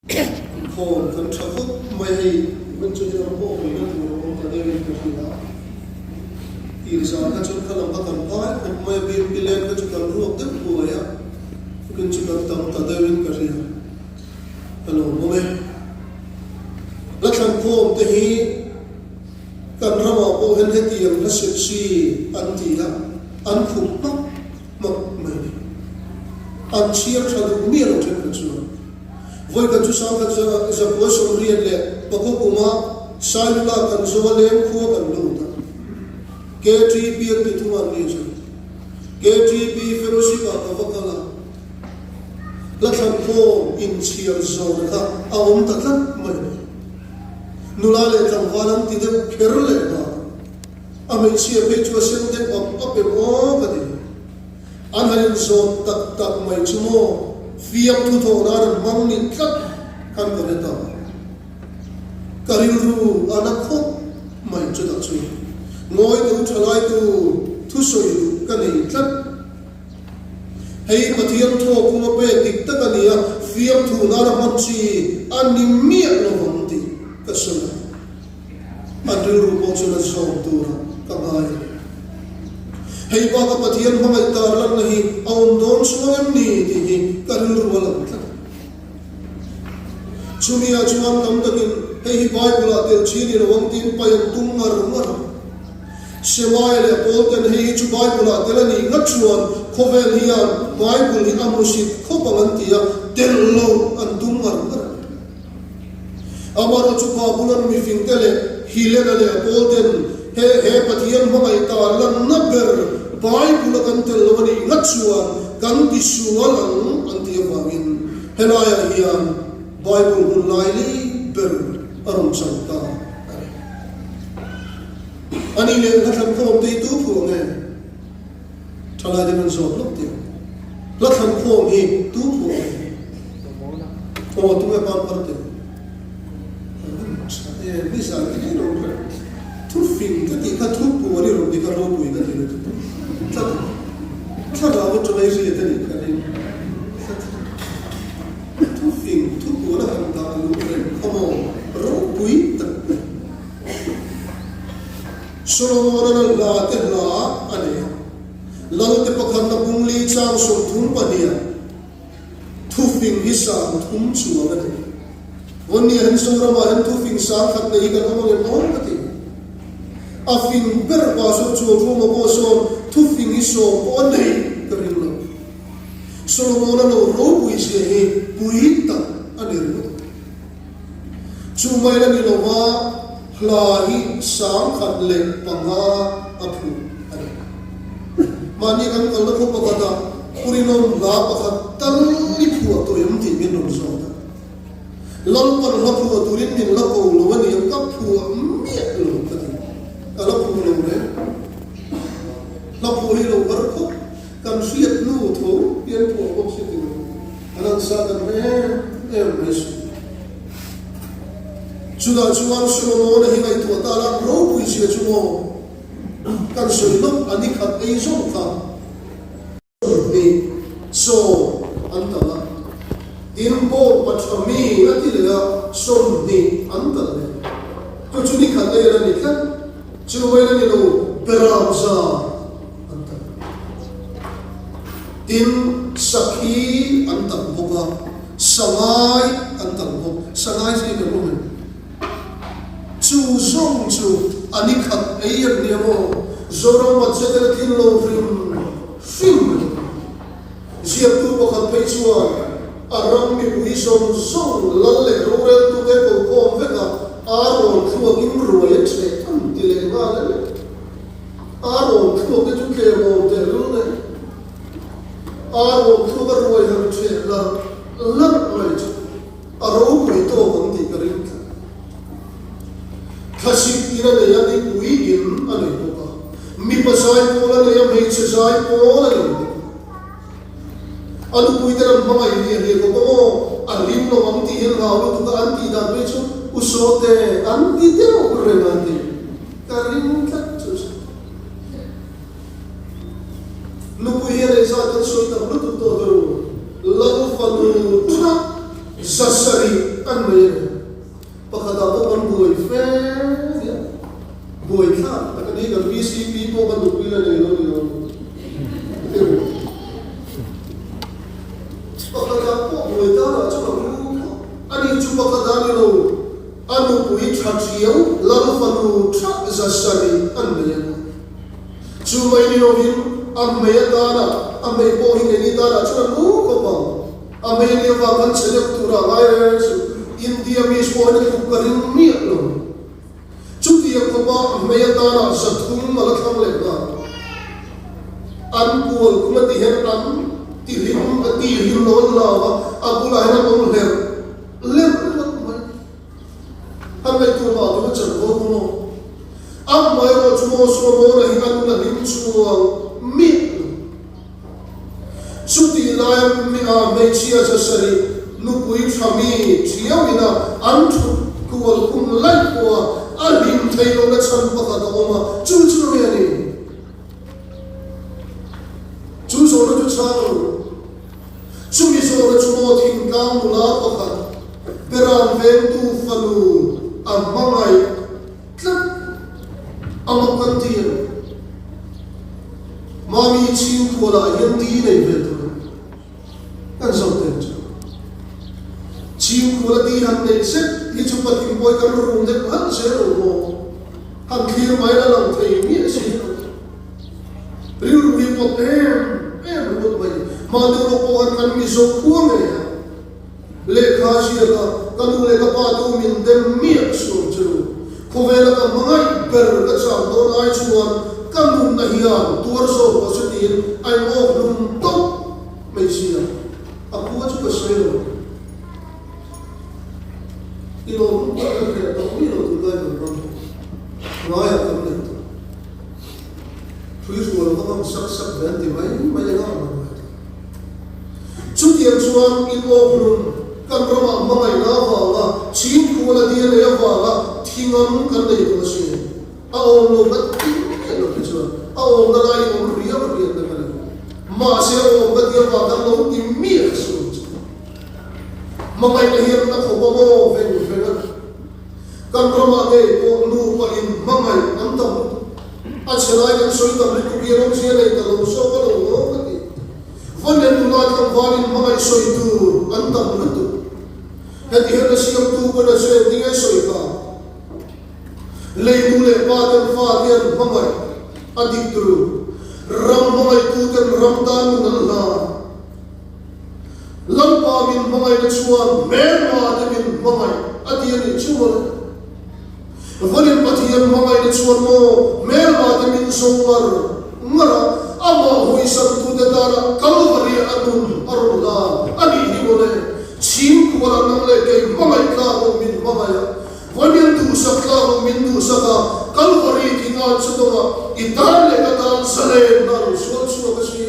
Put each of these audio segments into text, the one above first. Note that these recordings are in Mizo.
Inkhawm kan tha khawp mai hei hun chu hian pawh hawi na tur a awm ta deuhin ka hria. Tir zan kha chuan kha lam kha kan pai khawp mai a, BMP leng kha chu kan ruak deuh huai a, tukin chu kan tam ta deuhin ka hria. Ka lawm awm e. La thlankhawm te hi kan ramah pawh hian hetiang hla sexy an ti a, an khup hmak hmak mai ni. An chhiar tha duh miah lo thenkhat chuan. Vawi kan chu sangkhat zakua sawmriat leh pakua kuma Sailula kan zo a leng khua kan lut a. KTP an ti thung an ni chu. KTP fellowship ah ka va kal a. Hla thlankhawm inchhiar zawna kha a awm ta tlat mai a ni. Nula leh tlangval an ti deuh kher leh nghal. A hmeichhia phei chu a sen deuh ap ap em aw ka ti. An han inzawn tak tak mai chu maw fiam thuthawh nan an hmang ni tlat khan ka hre ta. Ka rilru a na khawp mai chutah chu ngawi tu thalai tu thusawi duh ka nei tlat. Hei Pathian thawk kuma pek dik tak a ni a, fiamthu nana hman chi a ni miah lo vang tih ka sawi a. An rilru pawh chu la zawm tura ka ngai a ni. Hei baka Pathian hmangaih tar lanna hi a awm dawn chuang em ni tih hi ka rilru a lang tlat a. Chumi ah chuan tam takin hei hi Bible ah tel chi a ni lo ang tiin pai an tum ngar ngar a. Semai leh Paul ten hei hi chu Bible ah tel a nih ngat chuan khawvel hian Bible hi a hmusit khawp ang an ti a, tel lo an tum ngar ngar a ni. Amaherawhchu Babulon mifingte leh Hilena leh Paul ten he he Pathian hmangaih tar lanna ber Bible a kan tel lo a nih ngat chuan kan ti sual ang an tih avangin helaiah hian Bible hun lai lei ber a rawn chang ta a ni. A nih leh hla thlan khawm te hi tu phuah nge? Thalai te kan zawt lawk tih ang. Hla thlan khawm hi tu phuah nge? Aw tunge pan phar teh? E mi zan te hi lo hre. Thu fing ka tih kha thu puan i rawn ti kha ropui ka ti lutuk. Thla thlarau atanga i riat a nih kha ring. Thu fing thu puan a han dah luh reng kha maw ropui tak mai. Solomon-a lal hla te hla a nei a, Lalte pakhatna pungli chang 32 thufing hi 30 chuang a nei. Vawnnia hian Zoramah hian thufing 1000 nei hi kan awm angem aw ka ti. A fing ber Pastor Chualruma pawh sawn thufing hi sawm pawh a nei ka ring lo. Solomon-a lo ropui zia hi pui tak a ni ringawt. Chu mai la ni lova hla hi 1005 a phuh a ni. Mahni kan kalna khaw pakhatah Purinawm hla pakhat tal i phuah tawh em tih min rawn zawt a. Lalpan hla phuah turin min la ko lo a nia, ka phuah miah lo ka ti. Ka la phuh lo reng. Hla phuah hi lo har khawp, kan hriat hnu tho hian phuah bawk si ti lo. A lansa kan hre em em mai suh. Chutah chuan Solomona hi ngaihtuah ta la, ropui zia chu maw kan sawi lawk a ni khat ei zawng kha. 20 sawm an tal a, tin bawk patha mi a ti leh a, 20 an tal leh. Chu chu ni khat ei a la ni tlat, chu mai la ni lo, beram za an tal. Tin, sakhi an tal bawk a, sangai an tal bawk. Sangai chu i kan awm em? Chu zawng chu a ni khat ei an nia maw? Zoram budget a la tlin lo hrim hrim a ni. Ziaktu pakhat phei chuan a ram mipui zawng zawng lal leh roreltute ko khawm vek a, ar rawn thluakin ruai a chheh an ti leh nghal a ni. Ar rawn thluak te chu tlem awm teh lul mai. Ar rawn thluak a ruai han chheh larh larh mai chu a ropui tawk ang tih ka ring tlat. Thlasik in a nei a, nipui in a nei bawk a. Mipa zai pawl a nei a, hmeichhe zai pawl a nei bawk a. A nupui te lam hmangaih lian lian khawp ang aw, a hlim lo ang tih hian hlau lutuk a an tih dan phei chu u Sawte an ti deuh reng a tih ka ring tlat chu a ni. Nupui hian engzat kan sawi tam lutuk tawh tawh u, Lal fanu tha 700. sarih an nei a ni. Pakhatah pawh kan buai fe nia. Buai thlak tak a ni, kan VCP pawh kan nupui la nei lo ni lo ni. Pakhatah pawh buai tanah chuan a lu khawp. Ani chu pakhat a ni lo, a nupui tha thiau lal fanu tha 700 an nei a ni. Chu mai ni lovin a hmei atana a hmei pawh hi keini tanah chuan a lu khawp ang. A hmei ni avang khan che deuh tura ngai reng reng chu India miss pawh hian a tluk ka ring miah lo. Chutiang khawpa a hmei atana 300 a la thlang leh nghal. An kual khum a ti hian an ti hlim a ti hlim lo an lau a, a bulah hian an awm hlerh lerh ringawt mai. An ngaihtuah mah tur a chanvo kha maw? Amaherawh chu maw Solomona hi a nun a hlim chhuang miah lo. Chutih laia mi a hmeichhia 700 nupui tha mi thiau ina an thut kual khum laih pawha a hlim thei lohna chhan pakhat a awm a, chu chu nge a ni? Chu zawhna chu chhang lo. Chumi zawhna chu maw thingtlang nula pakhat Beram vengtu fanu a hmangaih tlat a mak kan ti em? Mami chhingkualah hian di nei ve tur a ni. Kan zawh teh chu. Chhingkuala di han neih zet hi chu patling pawi kan rum deuh halh zel lo maw? Han thlir mai la lang thei miah si lo. Rilru hi pawt em em ringawt mai. Mahni rawh pawh han kan Mizo khua ngei a. Lehkha ziak a, ka nu leh ka pa tu min dem miah suam che u. Khawvela ka hmangaih ber ka chang dawn ai chuan ka nunna hian tuar zawk rawh se tiin a inawk hlum tawp mai sia. A khua chu ka sawi lo. I lawm pawh kan hreh tawh mi lo tunlai kan ram ngaiah kan nei tawh. Thuihrual va ngam sak sak ve an ti mai mai eng ang an ngai tawh. Chutiang chuan inawk hlun kan ramah hmangaihna avanga chhingkhual a dia nei avanga thingam kan nei tawh asin. A awm lo ka ti miah lo te chuan a awmna lai hi awm riau riatna ka nei. Mahse a awm ka ti avang khan lo ti miah suh ang che. Hmangaihna hian na khawp a maw veng veng a. Kan ramah ngei pawh nupa in hmangaih an tam lutuk. A chhe lai kan sawi tam lutuk hi rawngzia nei ta lo zawk a lo maw ka ti. Vawn nula tlangval in hmangaih sawi tur an tam lutuk. Heti hian a siamtu pawn a zuen ding e sawi kha. Lei nu leh pa ten fa te an hmangaih a dik tur. Ram hmangaihtu ten ram tan nun an hlan. Lalpa min hmangaihna chuan hmelma te min hmangaih a ti a nih chu mawle. Vanin Pathian hmangaihna chuan maw hmelma te min zawng ngar ngar a, amah hawisantute tana Kalvaria a nun a rawn hlan a nih hi mawle. Chhingkualah nang leh kei hmangaih tlak awm min hmangaih a, Vanin duhsak tlak awm min duhsak a, Kalvari thingan chutawngah i tan leh ka tan zalenna a lo sual chhuak a si.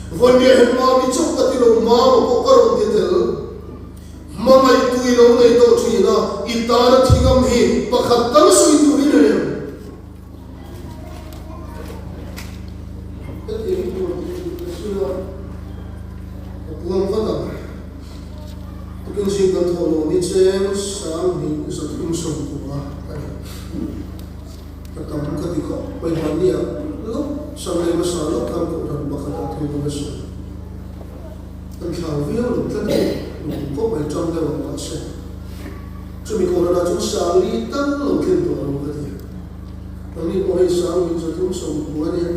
Vawinia hian mami chauh ka ti lo, mama pawh ka rawn ti tel. Hmangaih tui lo nei tawh thin a, i tana thingam hi pakhat tal sawi tur i nei em? Hetiang hi tuan tih duh ka sawi a, ka puang vat ang. Tukin zing kan thawh lo ni cheng 2390 a ni. Ka tam ka ti khawp mai hmanni ah lawk Sunday hmasa lawk khan kohhran pakhat ah thu ka va sawi. Kan thlau viau lo tlat a, lung khawp mai tang deuh ang mahse chumi kohhran ah chuan sang li tal lo thleng tawh lo ka ti a. Nangni pawh hei 2390 a nia,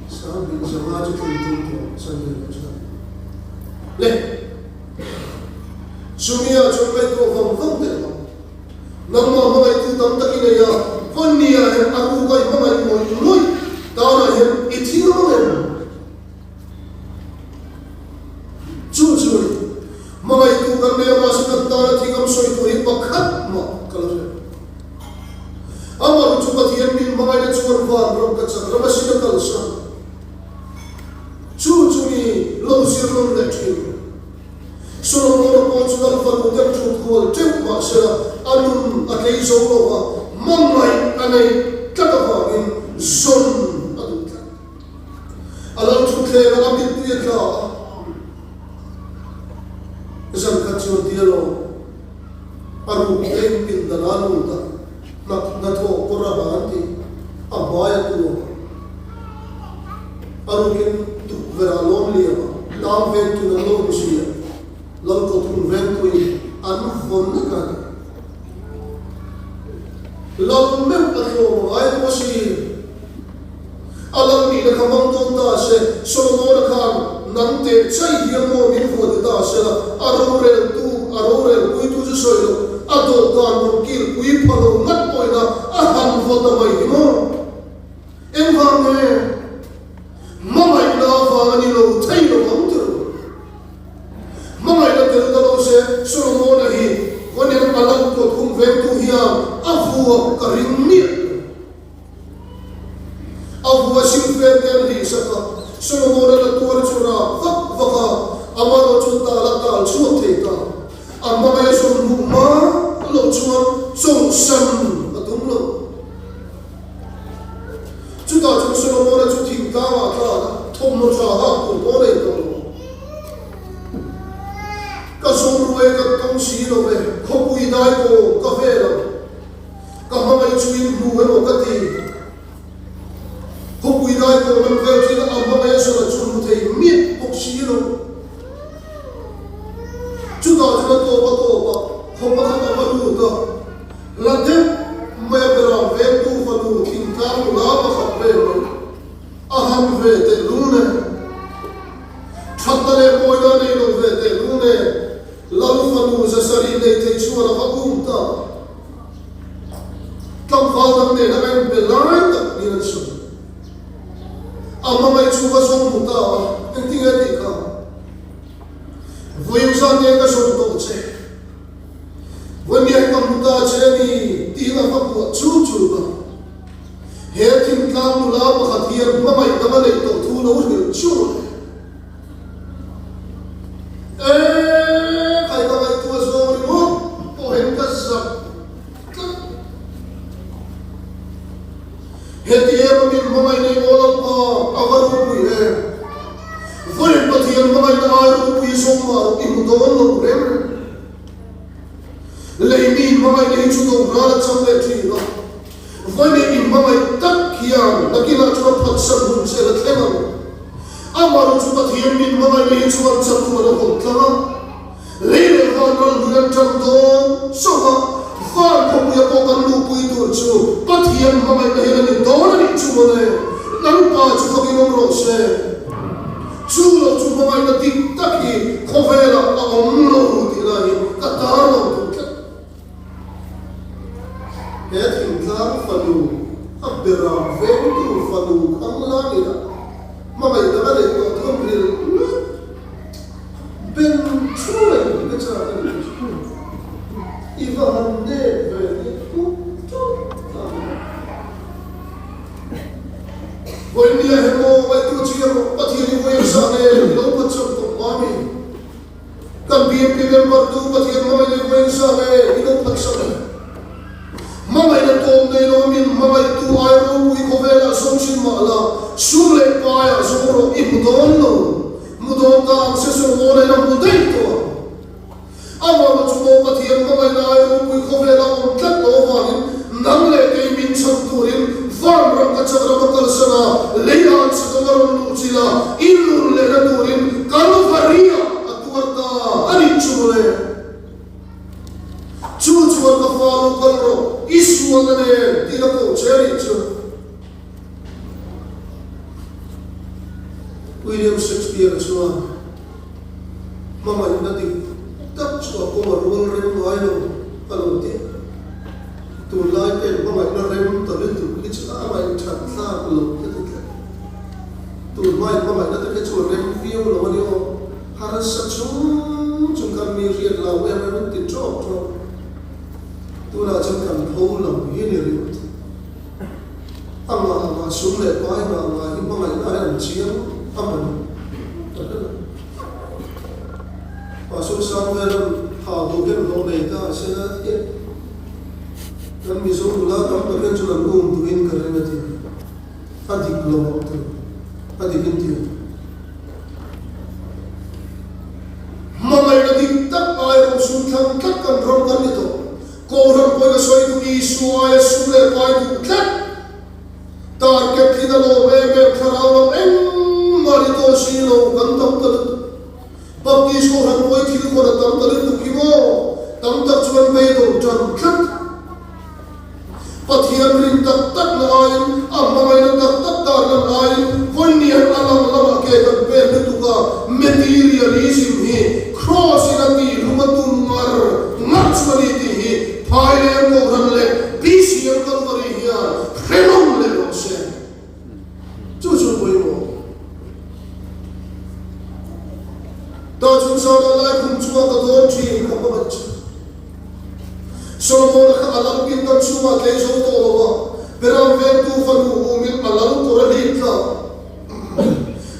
2500 chu thleng tum tawh Sunday lah chuan. Le! Chumi ah chuan ngaihtuah vang vang teh ang. Nangmah hmangaihtu tam tak i nei a, Vannia hian a ruka i hmangaih ngawih ngawih tanah hian i thi ang em? Chu chu a ni. Hmangaihtu kan nei a, mahse kan tana thingam sawi tur hi pakhat mah ka la hre lo. Amah chu Pathian min hmangaihna chuan van ram ka chak ram asin a kalsan. Chu chu mi lo zir nawn leh thin. Solomona pawh chu lal fanu te thut kual teuh mah sela a nun a tlei zo lo va, hmangaih a neih tlat avangin zawn a duh tlat. A lal thutthlengah a mittui a tla a, zan. kha chuan tia lo a ruk eng pindan a lut a, hna hnathawh kawr a ha an ti, a hmai a tuam a, a rukin tukverh ah lawm liam a, tlang vengtuin an lo hmu zui a, Lalkawthum vengtuin an vawn nek a ni. Lal meuh a tlawm a ngai bawk asin. A lal nihna kha hmang dawn ta se, Solomona khan nang teh chai hian maw min vuah ti ta sela, a roreltu, a rorelpuitu chu sawi loh, a dawhkan rawn kilpui pha lo ngat pawhin a a han vaw ta mai hi maw? Engvang nge? Hmangaihna avang a ni lo thei lo ang tirh. Hmangaihna tel ta lo se, Solomona hi Kawnen a lo kawt hum vengtu hian a vuah ka ring miah lo. A vua silfen te an hlihsak a, Solomona la tuar chu rak vak vak a, amarawh chu tal a tal chhuak thei ta. A hmangaih a zawn hmuh hma loh chuan chawlhsan a tum lo. Chutah chuan Solomona chu thingtlangah a tlan a, thawmhnaw tha hak tur pawh a nei tawh lo. Ka zawng ruai ka tawng si lo ve, khawpui dai kaw ka vel ang. Ka hmangaih chu in hmu emaw ka ti. Khawpui dai kaw lam vel thin a hmangaih a zawrh chu hmu thei miah bawk si lo. Chutah chuan a tawp a tawp a, khaw pakhat a va lut a. La deuh mai a berah vengtu fanu thingtlang nula pakhat vel mai a han ve tehlul nen, thatna leh mawina nei lo ve tehlul nen Lal fanu zasarih nei thei chuan a va um ta. Tlangval dang nen a en be lai tak niin an sawi. A hmangaih chu va zawng hmu ta a, engtinge tih kha? Vawiin zan nge ka zawng tawh che? Vawiin ka hmu ta che a ni tiin a va kuah chut chut a. He thingtlang nula pakhat hian hmangaih dang a neih tawh thu lo hrilh chu a ni. E, khai ka ngaihtuah zawng ringawt pawhin ka zak tlat. Heti em a min hmangaih nei aw Lalpa, a va ropui em! Vawiin Pathian hmangaihna ai ropui zawng mah rawh i hmu dawn lo reng reng. Lei mi hmangaihna hi chu dohral a chang leh thin a, vawiin i hmangaih tak hian nakinah chuan phatsan hun che la thleng ang. Amaherawhchu chu Pathian min hmangaihna hi chuan chatuan a hawn tlang a. Lei leh van ral hlui an ṭang dawn chauh a, van khawpuia pawh kan luhpui tur chu Pathian hmangaihna hian a ni dawn a nih chu mawle, Lalpa chu fakin awm rawh se. Chu lo chu hmangaihna dik tak hi khawvelah a awm lo tih lai hi ka tar lo duh tlat. He thingtlang fanu a berah vengtu fanu khang langin a hmangaihna a neih tawh thawm rilh lut. Ben thuai ka chak a nih chu. I va han nep ve ni tuk tuk ta mai. Vawinia he maw ngaihtuah chi erawh Pathian i vawiin sa nge i lo phatsan tawh mami. Kan BMP member tu Pathian hmangaih leh vawiin sa nge i lo phatsan e. Hmangaihna tawm nei lo min hmangaihtu ai ropui khawvelah zawng chin mah la sum leh paiah zawng rawh i hmu dawn lo. Hmu dawn ta ang se Solomona in a hmu daih tawh ang. Amah chu maw Pathian hmangaihna ai ropui khawvela awm tlat lo avangin nang leh kei min chhan turin van ram ka chak ram a kalsan a, lei ah an chak anga rawn luh chilh a, i nun lehna turin Kalvaria a tuar ta a nih chu mawle. Chu chuan ka fa lo kal rawh, i sualna nen tiin a koh che a nih chu. William Shakespeare chuan hmangaihna dik tak chu a kawng a rual rem ngai lo a lo ti a. Tunlai pen hmangaihna rem ta lutuk hi chu a ngaihthat thlak lo ka ti tlat. Tunhmain hmangaihna te kha chu a rem viau lo a ni aw, harsa chung chung khan mi riat lo em em an ti tawk tawk. Tunah chuan kan pho lo hi ni ringawt. A ngah ngah sum leh pai ngah ngah hi hmangaihna hi an chiang a man ta hle lo. Pastor Samuel-a'n tha duh hian hlawh nei ta a sela e, kan Mizo nula tam tak hian chuan an um duhin ka ring a ti. A dik lo ang ti. A dik in ti. Hmangaihna dik tak ai. ṭan tlat. Pathian rin tak tak na aiin, a hmangaihna tak tak dar lan aiin, vawiin a lang lamah ke kan pek lutuk a, materialism hi Kraws in a tih hlum a tum ngar ngar chu a ni tih hi Phaileng Kohhran leh BCM Kalvari hian hre nawm leh rawh se. Chu chu pawimawh. Ta chung zana lai khum chunga ka dawn thin ka hmangaih che. Solomona kha a lal pin dan chhungah tlei zo tawh lo a, Beram vengtu fanu umin a lal kawr a hlip tla.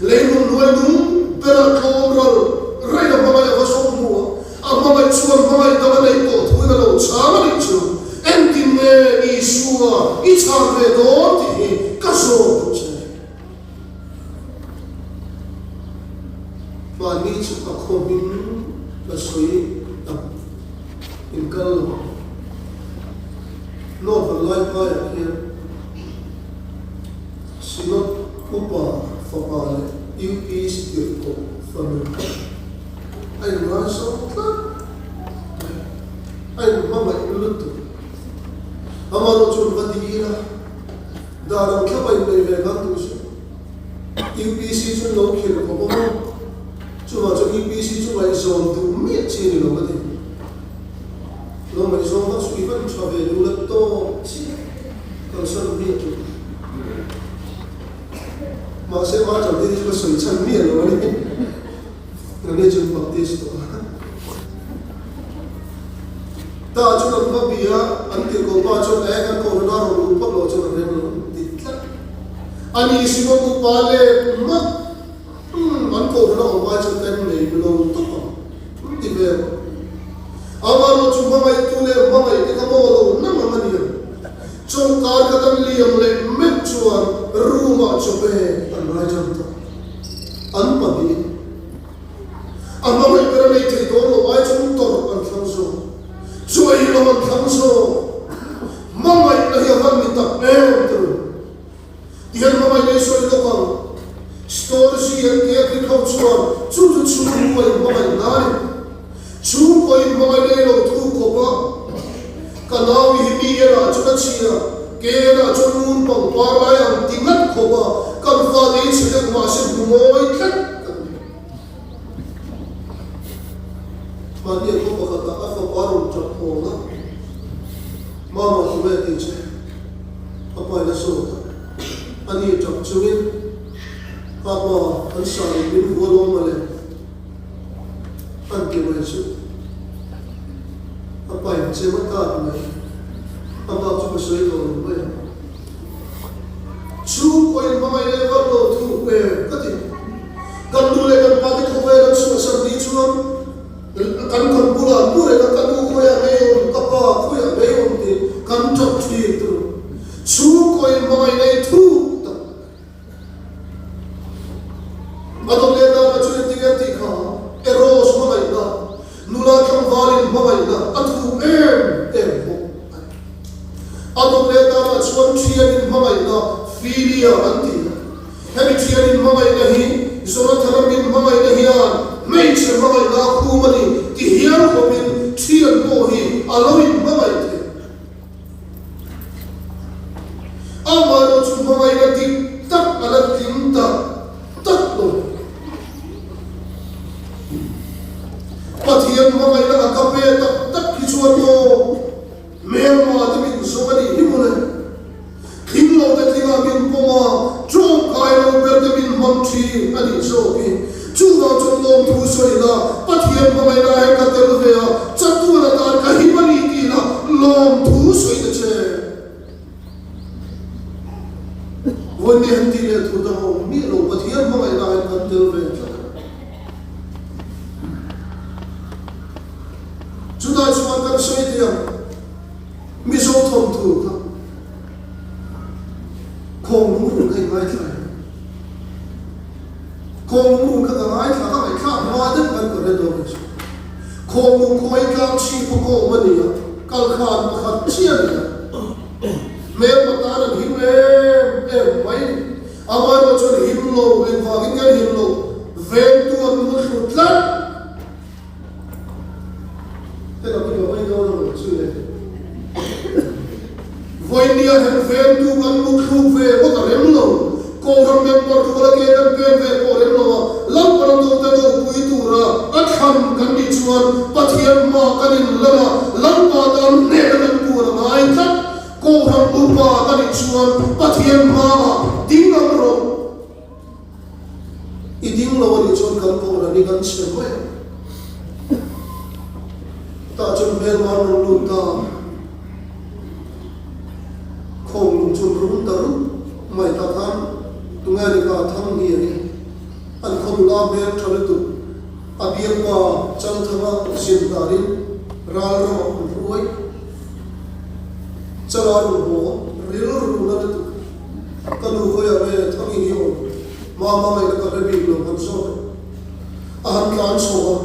Leilung hnuai nung bera tlawm ral raih a hmangaih a va zawk hnu a, a hmangaih chuan hmangaih dang a neih tawh thuin a lo chhang a nih chu. Engtin nge Isua i chhan ve dawn tih hi ka zawk duh che. Mahni chu a khaw hming ka sawi tak in kal lo ang. North Vanlaiphaiah khian Synod upa fapa leh UPC tirhkoh fanu a inngaizawng tlat mai. A inhmangaih lutuk. Amaherawhchu an va dil a. Dan ang thlap a inneih ve khan duh suh. UPC chu lo khirh khawp a maw? Chuvang chuan UPC chu ngaihzawn duh miah chi a ni lo ka ti. Lo ngaihzawn vak suh i van tha ve duh la tawp chiah kalsan miah chu. Mahse ma chauh te hi chu ka sawi chhan miah lo a ni. Nangni chu Baptist tawh a. Ta chuan an va bia a, an tirhkoh pa chuan eh kan kohhran a rawn luh phawt loh chuan a rem lo an ti tlat. A ni Simon upa leh mat umm an kohhran a awm ai chuan kan nei lo tawp ang an ti ve ang. Amaherawh chu hmangaihtu leh hmangaih te kha maw lo nang ang a nia. Chawlhkar khat an liam leh meuh chuan room ah chawpe an ngai tan tawh. An pahnihin a hmangaih ber a nei thei dawn lo ai chuan tawrh an thlang zawk. Chu ei lo an thlang zawk. Hmangaihna hi a van ni tak em tawh lo. Tihian hmangaihna i sawi lawk ang. Storzi an tia Greek ho chuan chu chu chhungkua in hmangaihna a ni. Chhungkua in hmangaihna i lo thu khawp a. Ka nau i hi mi enah chuan a chhia, ke enah chuan ngun pangpar lai ang ti ngat khawp a, kan fate hi chhe deuh mahse hmu mawi tlat kan ni. Mahni a khaw pakhatah a fapa rawn tap hawn a, Mama tu nge tih che? A pa in a zawt a, ani tap chungin, Papa, an sa in min vual awm mawle. An ti mai chu a pain chem a tat mai, a bak chu ka sawi tawh lo mai ang. Chhungkaw in hmangaih leh var lo thu em ka ti. Kan nu leh kan pa te khawvel an chhuahsan ni chuan kan kan bulah an mu reng a, ka nu khawiah ngei awm, ka pa khawiah ngei awm tih kan tap thin tur. Chhungkaw in hmangaih leh thu tak. A dawt leh dana chu engtin nge tih kha Eros hmangaihna, nula tlangvalin hmangaihna a thuk em em bawk a ni. A dawt leh dana chuan thianin hmangaihna, philia, an ti a. Hemi thianin hmangaihna hi Jonathana min hmangaihna hian hmeichhe hmangaihna a khum a ni ti hial khawpin thian pawh hi a lo inhmangaih thei. Amaherawh chu hmangaihna dik tak a la tling tak tak lo. Pathian hmangaihna a ka pe tak tak hi chuan maw hmelma te min zawng a nih hi mawle. Tling lo te tlingah min pawm a, tawngkai lo ber te min hmang thin a nih zawk hi. Chuvang chuan lawmthu sawi la, Pathian hmangaihna ah hian ka tel ve a, chatuan atan ka him a ni tih la lawmthu sawi ta che. Vawiin ni han tih leh tur dang a awm miah lo, Pathian hmangaihna ah hian kan tel ve tlat a. Chutah chuan kan sawi thei ang, Mizo thawnthu kha khawng lung run kha i ngaithla em? Khawnglung kha ka ngaithla, ka ngaihthlak hma deuh khan ka hre dawn asin. Khawnglung khawi tlang chhip a kawm a ni a, kal khan pakhat chiah a ni a. Hmelma tan an him em em mai ni. Amaherawh chuan him lo, engvangin nge an him lo, vengtu an mu thlu tlat. Heta hi ka vawi dawn a maw chu le. Vawinia hen vengtu kan mutthluk ve ngawt a rem lo. Kohhran member ruala ke kan pen ve pawh rem lo a, Lalpan a dote dopui tura a thlan kan nih chuan Pathian hma kan inlan a, Lalpa tan hnehna kan puan a ngai tlat. Kohhran upa ka nih chuan Pathian hmaah ding ang rawh. I ding lo a nih chuan kan kohhran hi kan chhe mai ang. Tah chuan hmelma an rawn lut ta. Khawng lung chu an rum ta rup mai ta khan tunge ni kha thang hi a ni. An khaw nula hmel tha lutuk a bialpa Chalthanga zin danin ral ramah an hruai. Chala rawn haw rilru na lutuk. Ka nu hawiah nge Thangi hi awm? Mama ngaihna ka hre bik lo han zawk e. A han tlan chho a,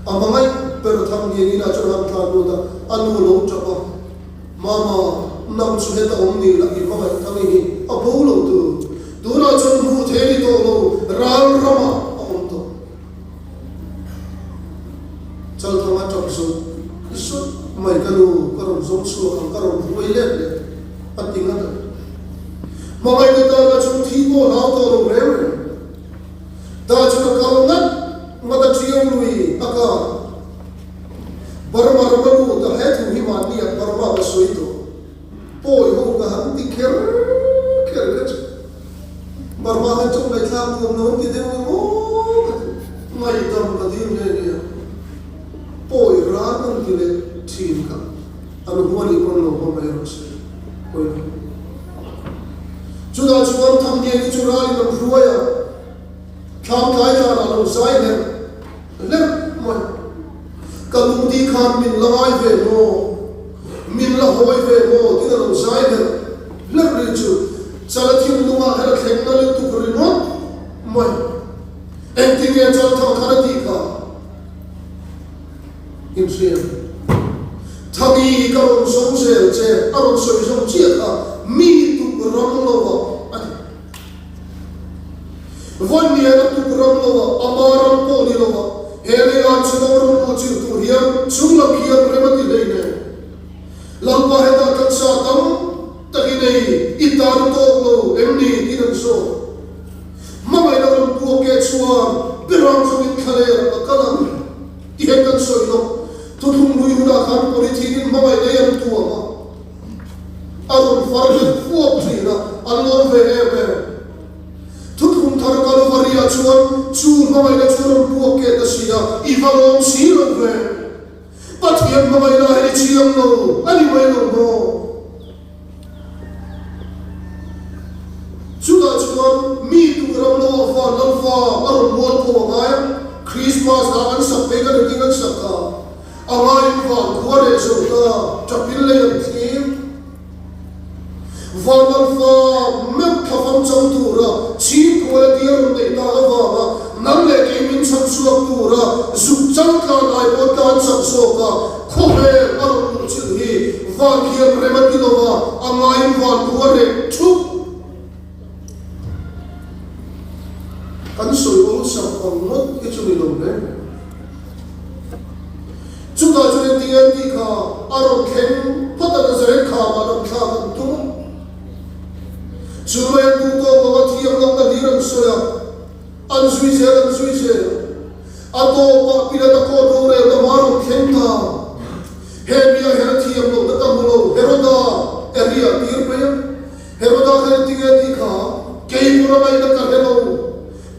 a hmangaih ber Thangi in ah chuan a han tlan lut a, a nu lo tap a, Mama, nang chu heta awm ni lah i hmangaih Thangi hi a bo lo tur. Tunah chuan hmuh thei ni tawh lo, ral ramah a awm tawh. Chalthanga tap zawt zawt mai ka nu ka rawn zawng chhuak ang ka rawn hruai let leh a ti ngat a. Hmangaihna tana chu thi pawh hlau tawh lo reng reng. Ta chu ka kal ngat ngat a ṭiau lui a ka Burma rama lut a he thu hi mahni ah Burma ka sawi tawh. Pawi ho ka han ti kher kher kha chu Burma khan chawp ngaihthlak nuam lo an ti deuh nge maw ka ti. Ngaihdam ka dil nge nge a, pawi ran an ti leh thin kha an hua nih pawn lo hua mai rawh se. Pawi lo. Chutah chuan Thangliani chu ralin an hruai a, thlam tlai tlanah lo zai hlerh hlerh mai. Ka lungdi khan min la ngai ve maw? Min la hawi ve maw? Tiin a lo zai hlerh hlerh rih chu Chala thinlungah hian a thleng na lutuk ringawt mai. Engtinge chal thang khan a tih kha? Inhriat. Thangi ka rawn zawng zel che, a rawn sawi zawng chiah kha mi tuk ram lo ah a ti. Vawiin a tuk ram lo ah, ama ram pawh ni lo ah, he leiah chhawng ram luh chilh tur hian chunglam hian rem a ti hlei nen. Lalpa hetah taksa tam tak i nei, i tan tawk lo em ni tiin an zawt. Hmangaihna rawn puak ke chuan Biram zawngin thlalel a kal ang ti hian kan sawi lawk. Thuthlung hlui hunah khan polythene in hmangaihna hi an tuam a, a rawn far leh fuap thin a, an lawm ve em em. Thuthlung thar Kalvari-ah chuan chu hmangaihna chu rawn puak ke ta si a, i va lawm si lo ve. Pathian hmangaihna hi i chiang lo a ni mai lo maw? Chutah chuan mi tuk ram lo a van lalfa a rawn mual pho a ngai a, Christmas ah an sak phei ka ni ding an sak kha a ngaiin van khua reh zo ta ṭapin lei an thlir. Van lalfa meuh thlafam chang tura chhing khual a tia rawn neih ta avanga nang leh kei min chhan chhuak tura zuk chang tlan ai pawh tlan chak zawka khawvel a rawn luh chilh hi van hian rem a ti lo a, a ngaiin van khua reh thup. Kan sawi awlsam ang ngawt hi chu ni lo reng reng. Chutah chuan engtin nge an tih kha a rawn thleng phawt a, Nazareth khamah lam thlak an tum a. Chu mai an duh tawk lo a, thiamlohna hlir an sawi a, an zui zel an zui zel. A tawpah Pilata court rorelna hma a rawn thleng ta. He mia hian a thiamlohna ka hmu lo, Heroda area tir phei a. Heroda khan engtin nge a tih kha, Kei pawh a ngaihna ka hre lo.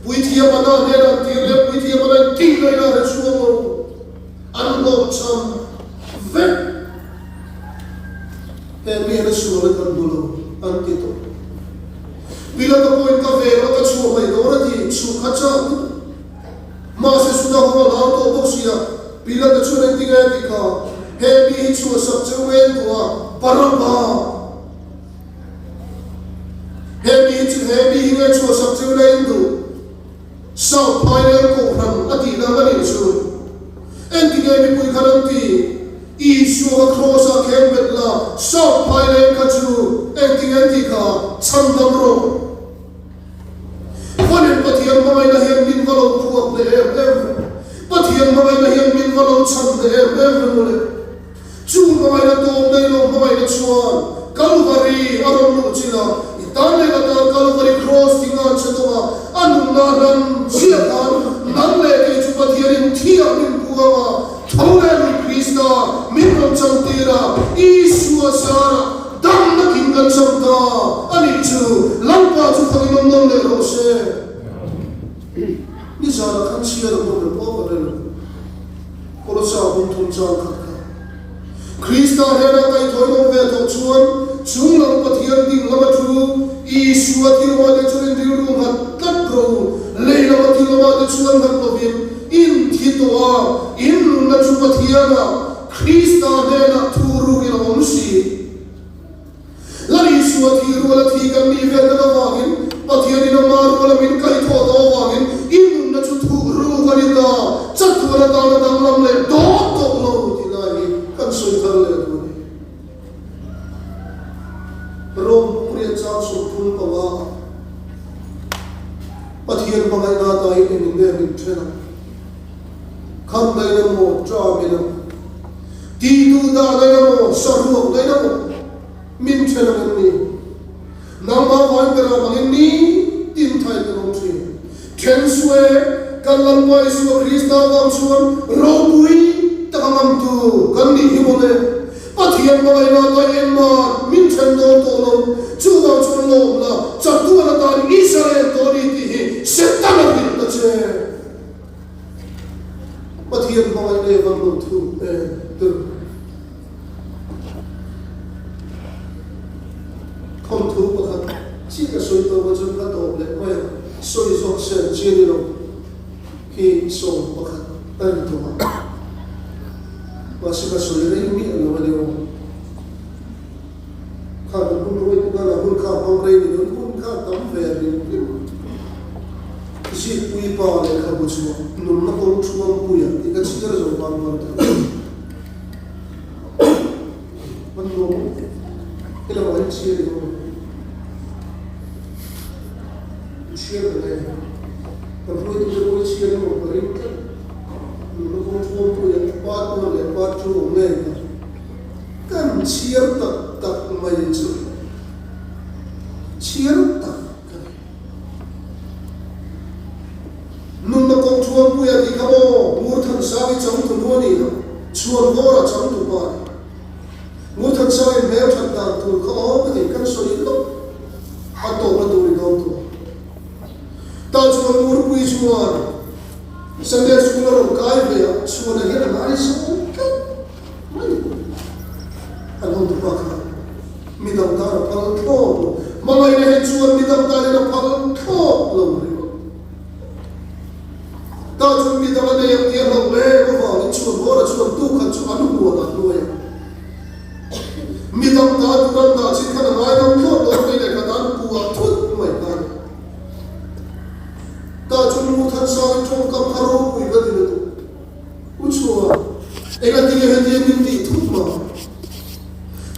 Puithiam a dah hnenah an tir leh puithiam a daih tih ngaihna a hre chhuak lo. An hlawhchham vek. He mi hian a sual a kan hmu lo an ti tawh. Pilata pawhin ka vel a ka chhuah mai dawn a ti, chhuh kha chak lutuk. Mahse Juda ho a hlau tawh bawk sia, Pilata chuan engti nge a tih kha, He mi hi chhuahsak cheu nge duh a, Barabba! He mi hi chu he mi hi nge chhuahsak cheu la in duh? South Phaileng Kohhran a tih dang a nih chu. Engtinge mipui khan an ti? Isua kha Kraws-ah khen bet la, South Phaileng kha chu engtinge an tih kha chhandam rawh. Vanin Pathian hmangaihna hian min va lo phuak leh em em ve. Pathian hmangaihna hian min va lo chhan leh em em ve mawle. Chu hmangaihna tawp daih lo hmangaihna chuan Kalvari a rawn luh chin a, i tan leh ka tan Kalvari Kraws tih ngan che tawng a, a nunna hlan chiah khan nang leh kei chu Pathianin thiah min puang a, tho leh mi Krista min rawn chantir a, Isua zarah damna kin kan cham ta a nih chu, Lalpa chu fakin awm nawn leh rawh se. Nizanah khan chhiar a hmun reng awk a rel. Kolosa hmun thum chang khat kha. Krista hnena kaihthawih awm ve tawh chuan chung lam Pathian ding lama thu Isua thilawmah te chuan in rilru nghat tlat rawh u, lei lama thilawmah te chuan nghat lovin in thi tawh a, in nunna chu Pathianah Krista hnenah thu rukin a awm si. Lal Isua thi ruala thi kan nih ve tak avangin, Pathianin a ma ruala min kaihthawh tawh avangin i nunna chu thuh ruk a ni ta, chatuan atana danglam leh dawt tawh lo tih lai hi kan sawi thar leh duh a ni. Rom pumriat chang 35 ah Pathian hmangaihna atangin engin nge min then a? Kham daih emaw, ṭam in emaw, ti duh dah daih emaw, saruak daih emaw, min ṭhen ang em ni? Nangmah vain ber avangin ni tin thai kan awm ṭhin. Ṭhen suh e, kan Lalpa Isua Krista vang chuan ropui tak a ngamtu kan nih hi mawle. Pathian hmangaihna ta engmah min ṭhen dawn tawh lo, chuvang chuan lawm la, chatuan atan Israel tawh a ni tih hi Setana hrilh ta che. Pathian hmangaih leh van lo thu em tir. Thawnthu pakhat chiah ka sawi tawh kha chuan ka tawp leh mai a, sawi zawk sen chi a ni lo hi 11 a ni tawh a. Mahse ka sawi rei miah lo a ni aw. Kha kan hun ruai te khan a hun kha a hmang rei ni lo, hun kha a tam ve ring ring. Zikpui pa lehkhabu chhuah nunna kawng thuampuia tih ka chhiar zo vang vang ta. Hman nuam i lo in chhiar i awm i chhiar ka nei. Kan hruaitute pawh i chhiar emaw ka ring tlat. Nunna kawng thuampuia part one leh part two awm ngei ka. Kan chhiar tak tak mai chu chhiar tak ka ni. Nunna kawng thuampuia tih kha maw Ngurthansang i changtu nu a ni lo, Chhuanvawra changtu pa a ni. Ngurthansang in hmel that dan tur kha awm a ni, kan sawi lawk a tawpna tur i dawn tawh. Tah chuan Ngurpui chuan Sunday School a rawn kai ve a, Chhuana hian a ngaizawng tlat. Mai an ho tupa kha mi dang tan a phal thlawt lo. Hmangaihna hi chuan mi dang tanin a phal thlawt lo ringawt. Tah chuan mi dang a nei ang tih a hlauh em avangin chuan Hawra chuan tu khat chu an huan a hnuai a. Mi dang ta tur an dah chin khan a ngaidam thlawt lo mai leh khat an puah thut mai kha a ni. Tah chuan Nguthansangin tawngkam kha ropui ka ti lutuk. U chhuah, engatinge hetiang min tih thut ma?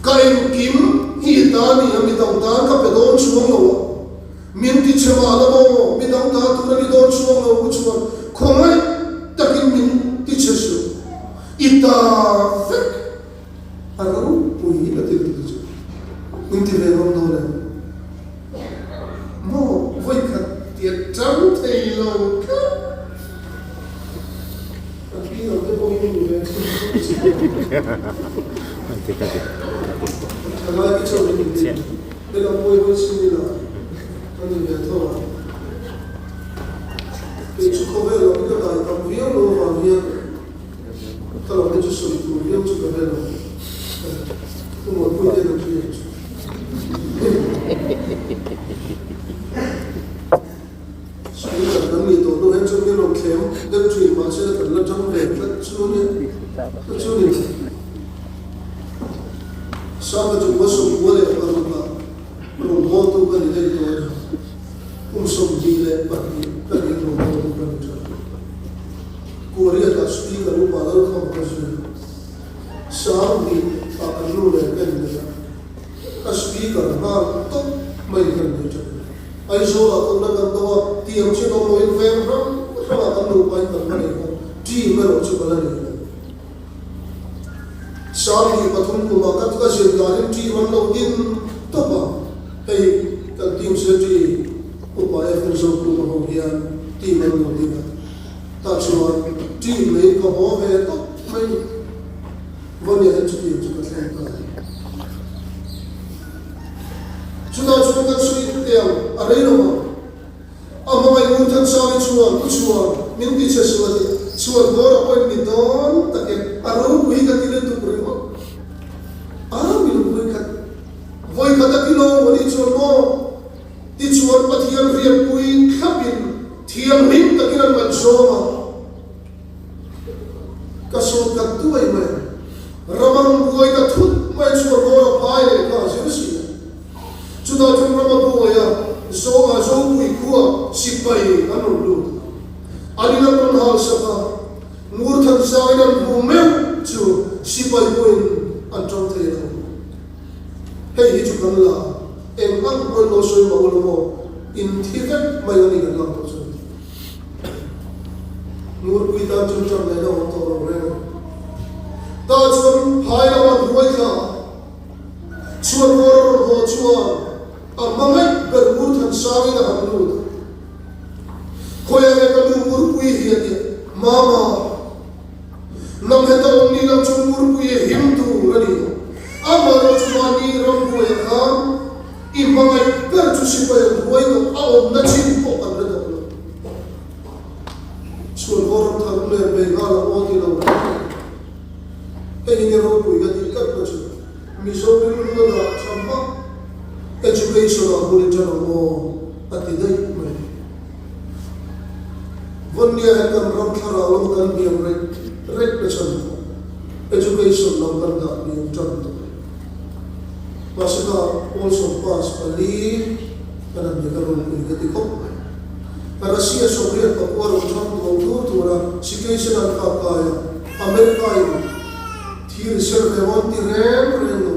Ka engkim hi i ta ni a, midang tan ka pe dawn chuang lo a, min ti chhe mah la maw, midang ta tur a ni dawn chuang lo U chhuah, khawngaih takin min ti chhe suh, i ta vek a ropui a ti lutuk chu min ti ve ngam dawn em? Maw vawikhat tia tang thei lo tlat. Kan pi lo te pawh hi ni ve Thalai te chauh hi ni Helam pawi hawi chin ila ka ni ve tho a. Kei chu khawvel lam hi ka dai tam viau lo avang hian ka lam hi chu sawi tur viau chu ka hre lo. Pu Muanpui te an hria chu. Speaker kan nih tawh hnu hian chuan min rawn thlem deuh thin mahse kan la tang ve tlat chu a nia chu chu ni Sanga chu va 96 ah rawn haw tu ka ni daih tawh a ni kum 22 ka nih rawn haw tu ka ni tha Kuariat ah Speaker upa Lalkham ka zui Sang hnih ah kan nu leh ka inneih a ka Speaker nghal tawp mai kan ni tha. Aizawlah kohna kan dawng a, tiang chu dawng loin veng hrang hrangah kan nupa in kan va nei bawk, team erawh chu ka la nei lo. 23 kumah ka ka zir danin team an lo din tawp a, hei kan team secretary Upa FN Zokhuma ho hian team an lo din a, tah chuan team neiin ka haw ve tawp mai ni. Vawnia hian chutiang chu ka thleng ta a ni. Chutah chuan kan sawi teh ang, a rei lo ang. A hmangaih ngun than sang i chuan, U Chhuan, min ti che suh a ti. Chhuan bawr a pawhin mi dawn tak e, a ropui ka ti lutuk ringawt. A mi lungpui khat vawi khat a ti lo a nih chuan maw? Tichuan Pathian riatpui thlapin thianghlim takin an ngaihzawng a. Ka sawn khat duai mai a, ramang buai ta thut mai chuan bawr a phai leh kha a zir si a. Chutah chuan rama buaia Zoa Zopui khua sipai an rawn lut a. An in an rawn hal sak a, Ngurthan zangin an hmu meuh chu sipai pawhin an tang thei lo. Hei hi chu kan la eng ang pawn lo sawi mah ula maw, in thi vek mai a ni kan lak tawh chuan. Ngurpui tan chuan tang ngaihna awm tawh lo reng a. Tah chuan phai lama an hruai thla a. Chhuan rual a rawn haw chuan a hmangaih ber ngur than sangin a han lut a. Khawiah nge ka nu Ngurpui hi a ti a, Mama, nang heta awm ni lo chu Ngurpui a him tur a ni a, amaherawh chu mahni rambuaiah khan i hmangaih ber chu sipai an ruai tawh a awmna chin pawh kan hre tawh lo. Chhuan haw ram thar nen bei nghal ang aw ti lo reng reng. Hei hi ni ropui ka tih tlat na chu Mizo rilru a dah tha hmak education ah bul i tan ang aw a ti daih mai. Vawnnia hian kan ram thlarau lam kan hniam rek rek na chhan pawh education lam kan dah hniam tan tawh. Mahse kha also pass pali kan han ni ka ropui ka ti khawp mai. Russia Soviet pakua rawn thang duang tur tura situation an kap kai a, America in thil serve an ti reng reng lo.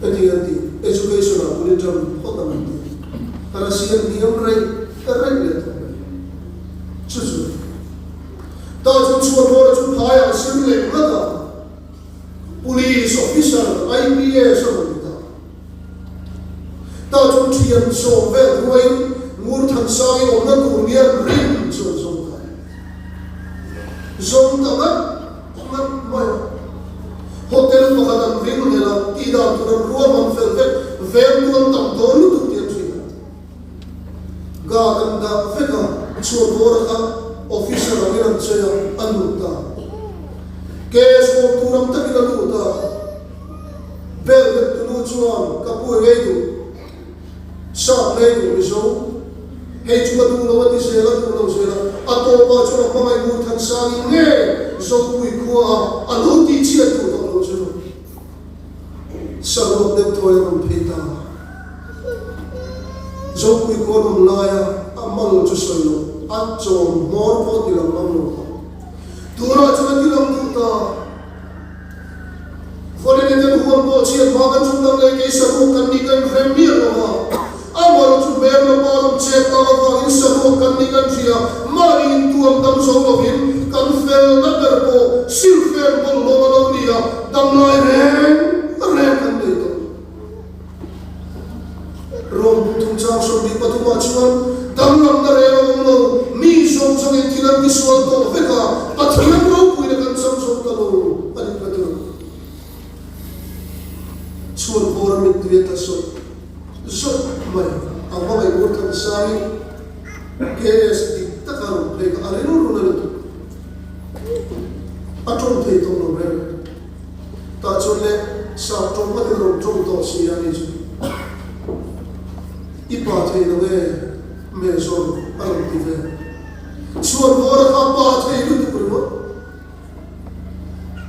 Heti an ti, education ah bul i tan phawt ang an ti. Russia hniam reih reih leh tawh mai. Chu chu tah chuan chhuanhawra chu phaiah a sim leh ngat a, Police officer IPS a rawn ni ta. Tah chuan thian sawm vel hnuaiin Ngurthansangin awmna tur nia rin chuan zawng ta. Zawng ta ngat ngat mai a. Hotel pakhat an ring hlel a, tih dan tur an ruahman fel vek, veng tu an tam dawn lutuk tih an hria. Guard an dah vek a, chhuanvawra kha officer angin an chei a, a lut ta. Cash awm tur ang takin a lut a. Bel bet tunu chuan ka pu ngei duh, sap ngei duh Mizo, hei chu ka duh lo a ti zel a, duh lo zel a, a tawpah chuan a hmangaih Ngurthansangin nge Zopui khua a a lo tihchhiat duh tawh lo chu saruak deuh thawi a rawn phei ta. Zopui khua rawn laia a mal chu sawi lo, a chawm hmawr pawh ti lang ngam lo kha tunah chuan a ti lang duh ta. Vawlin kan huam pawh chhiat hma kan chung dang leh kei saruak kan nih kan hrem miah lo a, amaherawh chu hmelma pa lam chet tak avangin saruak kan nih kan hria, mahni intuam dam zo lovin kan felna ber pawh silfen bawlhhlawm a lo ni a, damlai reng reng kan nei tawh. Rom thumchang 23 ah chuan danglamna reng a awm lo, mi zawng zawngin thil an tisual tawh vek a, Pathian ropuina kan chang zawk ta lo a nih ka tir. Chhuan bawra mittui a tla sawt zawt mai, a hmangaih ur than sangin KS dik taka rawn phei kha a rilru na lutuk. A tawng thei tawh lo reng. Tah chuan le sap tawng ngatin rawn tawng tawh si a ni chu. I pa thei lo e, Major a rawn ti ve. Chhuan vawra kha pa thei lutuk ringawt.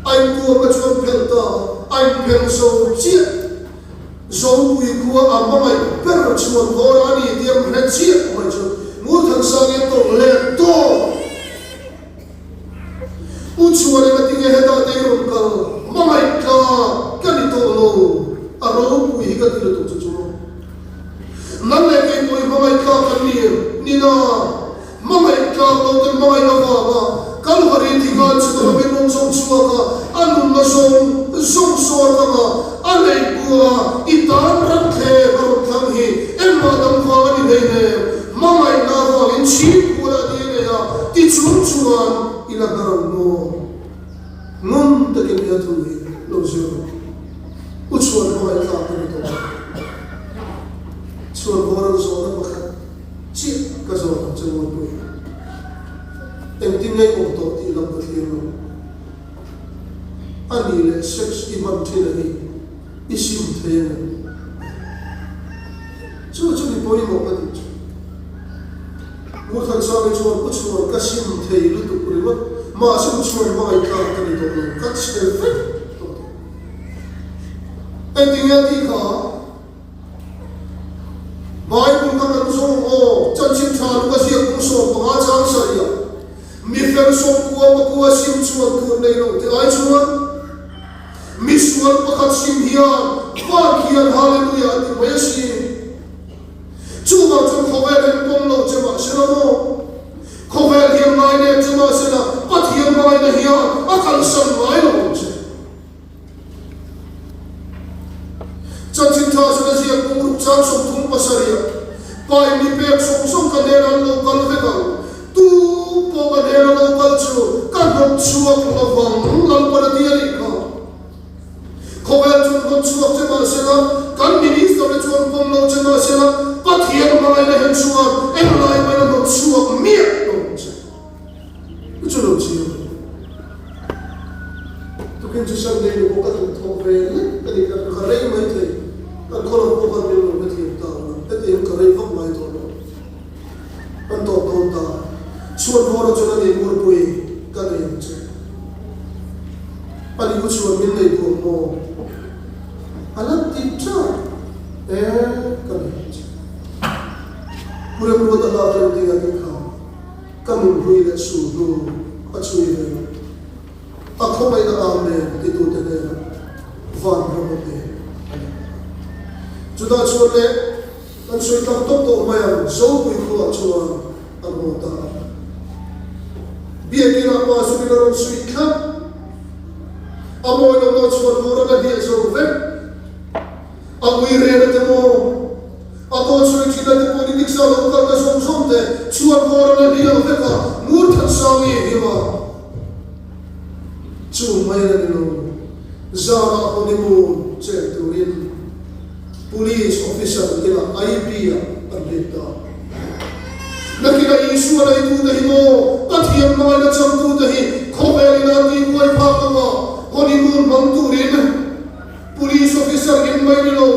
A intuam a chuan phelh ta, a inphelh zo chiah. Zopui khua a hmangaih ber chhuan vawra a ni tih a hre chiah mai chu Ngurthansangin tawrh let tawp. U Chhuanin a ti nge hetah te i rawn kal hmangaih tlak ka ni tawh lo, a ropui hi ka ti lutuk chu chu maw. Nang leh kei pawh i hmangaih tlak kan ni em? Ni na, hmangaih tlak lo ten hmangaih avanga Kalvari thi khan chutah min rawn zawng chhuak a, a nunna zawng. hua i tan ram thleng a rawn thlang hi engmah dang vang a ni hleinem, hmangaihna avangin chhim kualah ni a nei a, ti chung chuan i la hnar ang maw? Ngun takin he thu hi lo zir rawh. U chhuan hmangaih tlak ka ni tawh a. Chhuan boral zawhna pakhat chiah ka zawh ang che Mawipui. Engtin nge i awm tawh tih lam ka thlir lo. A nih leh sex i hman thin a hi i sim thei a ni. Chu chu mi pawimawh ka tih chu. Ngurthansangi chuan u chhuan ka sim thei lutuk ringawt, mahse u chhuan hmangaih tlak ka ni tawh lo, ka chhe vek tawh tih. Engtinge a tih kha? Bible kha kan zawng aw, chanchin tha lu ka ziak kum 15 chang sarih ah, mi fel 90 pakua sim chuan tur nei lo te ai chuan, mi sual pakhat sim hian van khian Hallelujah a ti mai a si. Chuvang chuan khawvel hian pawm lo che mah se la maw? Khawvel hian ngai nek che mah se la, Pathian ngaina hian a kalsan ngai lo ang che. Chanchin tha chu na ziak pum ruk chang 37 ah, Pai mi pek zawng zawng ka hnenah an lo kal vek ang, tu pawh ka hnena lo kal chu ka hnawt chhuak lovang, Lalpan a ti a nih kha. Khawvel chuan rawn chhuak che mah sela, kan minister te chuan pawm lo che mah sela, Pathian hmangaihna hian chuan englai main a rawn chhuak miah lo ang che. Chu chu lo chiang a ni. Tukin chu Sunday ni pawh ka duhthawh ve lek a ni, ka rei mai thei, kan khawlam pawh khan min lo hrethiam ta ang a, hetiang ka rei vak ngai tawh lo. Kan tawp dawn ta. Chhuat hmawra chuan a ni Ngurpui ka nei ang che. A ni u chhuat min nei duh ang maw? A la ti teuh e ka nei ang che. Pu Remruat a lak reng ding a tih kha ka nunhlui leh sul hnu a chhui ve lo. A khawngaihna Amen titute hnenah van ram a pe a ni. Chutah chuan le kan sawi tak tawp tawh mai ang, Zopui khuaah chuan an haw ta a. Biakinah pa zukin a rawn suih thlap. A mawi lo lo chuan vur a la hliah zo vek. A ui rel a te maw? A dawt sawi thin a te pawh ni diksa lo kalna zawng zawng te chuan vur a la hliah vek a, ngur that sang nge him a. Chu mai a ni lo, zanah honeymoon chen turin Police officer inah IB ah an rit ta. Nakinah Isua neitute hi maw Pathian hmangaihna changtute hi khawvel ina tihbuai phak lo a honeymoon hmang turin Police officer in mai ni lo,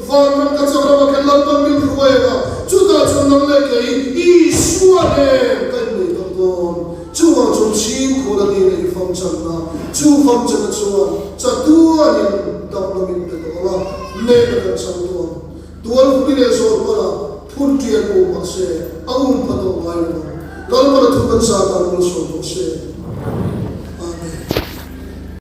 vanram ka chak rama khen Lalpan min hruai ang a, chutah chuan nang leh kei Isua nen ka innei tawh dawn. Chuvang chuan chhingkhual a dina i fam channa, chu fam channa chuan chatuanin damna min pe tawh ang a, nena kan chang tawh ang. Tual humi leh zawl pala phun ṭian um mahse a um pha tawh ngai lo ang. Lalpan a thu kan zah dan malsawm tawh se.